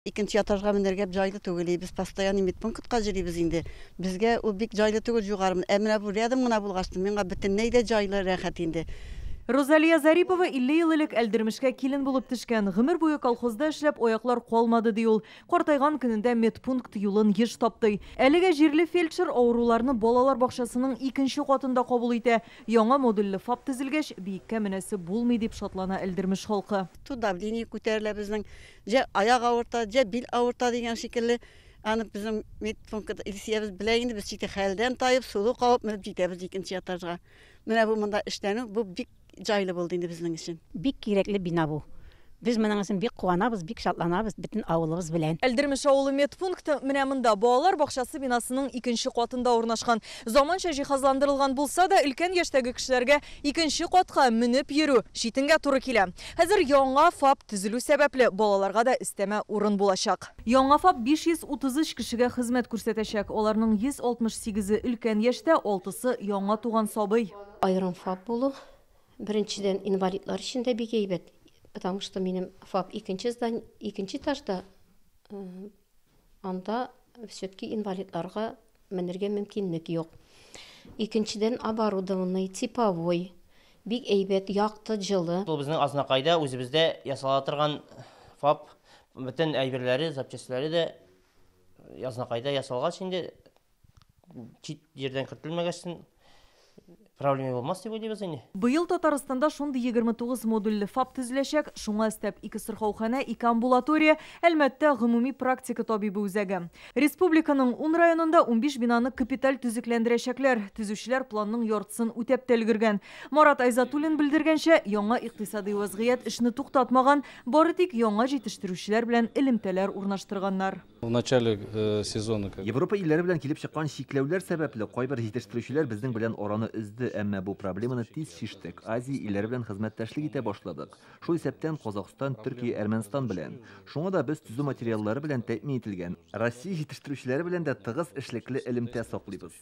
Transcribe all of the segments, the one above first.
Икенче этажга менәргә җайлы түгел. Без постоянно медпунктка йөрибез инде. Безгә ул бик җайлы түгел югары. Ә менә бу рядом гына булгач, миңа бөтенләй дә җайлы, рәхәт инде. Розалия Зарипова 50 ел элек Әлдермешкә килен булып төшкән. Гомер буе колхозда эшләп, аяклар калмады, ди ул. Картайган көнендә медпункт юлын еш таптый. Әлегә җирле фельдшер авыруларны балалар бакчасының икенче катында кабул итә. Яңа модульле ФАП төзелгәч, биеккә менәсе булмый дип шатлана Әлдермеш халкы. То давление күтәрелә безнең, җә аяк авырта, җә бил авырта дигән шикелле. Аны безнең медпунктта Илсиябез белә инде, без чите хәлдән таеп, сулу кабып менеп җитәбез икенче этажга. Менә бу монда эшләнү, бу бик җайлы булды инде безнең өчен. Бик кирәкле бина бу. Без моның өчен бик куанабыз, бик шатланабыз бөтен авылыбыз белән. Әлдермеш авылы медпункты менә монда балалар бакчасы бинасының икенче катында урнашкан. Заманча җиһазландырылган булса да, өлкән яшьтәге кешеләргә икенче катка менеп йөрү читенгә туры килә. Хәзер яңа ФАП төзелү сәбәпле балаларга да өстәмә урын булачак. Яңа ФАП 533 кешегә хезмәт күрсәтәчәк. Аларның 168-е өлкән яшьтә, 6-сы яңа туган сабый. Аерым ФАП булу беренчедән инвалидлар өчен дә бик әйбәт, потому что минем ФАП икенче здание, икенче этажда, анда все-таки инвалидларга менергә мөмкинлек юк. Икенчедән оборудованный, типовой, бик әйбәт, якты, җылы. Бу безнең Азнакайда үзебездә ясала торган ФАП, бөтен әйберләре, запчастьләре дә Азнакайда ясалгач инде, чит җирдән кертелмәгәчсен, проблема булмас дип уйлыйбыз инде. Быел Татарстанда шундый 29 модульле ФАП төзеләчәк, шуңа өстәп 2 сырхауханә, 2 амбулатория, Әлмәттә гомуми практика табибы үзәге. Республиканың 10 районында 15 бинаны капиталь төзекләндерәчәкләр. Төзүчеләр планның яртысын үтәп тә өлгергән. Марат Айзатуллин белдергәнчә, яңа икътисади вазгыять эшне туктатмаган, бары тик яңа җитештерүчеләр белән элемтәләр урнаштырганнар. В начале сезона Европа илләре белән килеп чыккан чикләүләр сәбәпле кайбер җитештерүчеләр безнең белән араны өзде, әмма бу проблеманы тиз чиштек. Азия илләре белән хезмәттәшлек итә башладык. Шул исәптән Казахстан, Төркия, Әрмәнстан белән. Шуңа да без төзү материаллары белән тәэмин ителгән Россия җитештерүчеләре белән дә тыгыз эшлекле элемтә саклыйбыз.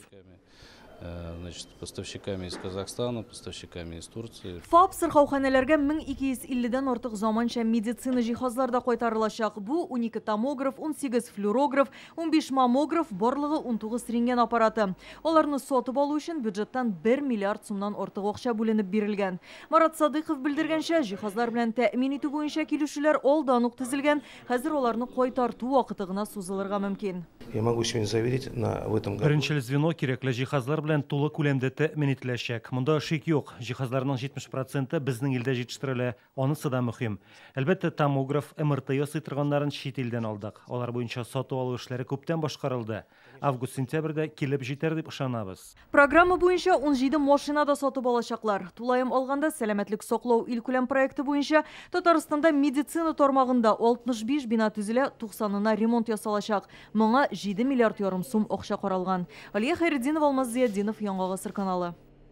Значит, поставщиками из Казахстана, поставщиками из Турции. ФАП сырхауханәләргә 1250-дән артык заманча медицина җиһазлар да кайтарылачак. Бу 12 томограф, 18 флюорограф, 15 маммограф, барлыгы 19 рентген аппараты. Аларны сатып алу өчен бюджеттан 1 миллиард сумнан артык акча бүленеп бирелгән. Марат Садыйков белдергәнчә, җиһазлар белән тәэмин итү буенча килешүләр алдан ук төзелгән. Хәзер аларны кайтарту вакыты гына сузылырга мөмкин. Я могу сегодня заверить, на в этом году. Беренчел звено кирәкле җиһазлар белән тулы күләмдә тәэмин ителәчәк. Монда шик юк. Җиһазларның 70% безнең илдә җитештерелә. Анысы да мөһим. Әлбәттә, томограф, МРТ ясый торганнарын чит илдән алдык. Алар буенча сату алу эшләре күптән башкарылды. Август-сентябрьдә килеп җитәр дип ышанабыз. Программа буенча 17 машина да сатып алачаклар. Тулаем алганда сәламәтлек саклау илкүләм проекты буенча Татарстанда медицина тармагында 65 бина төзелә, 90-ына ремонт ясалачак. Моңа 7 миллиард ярым сум акча каралган. Алия Хайретдинова, Алмаз Зиятдинов, Яңа Гасыр каналы.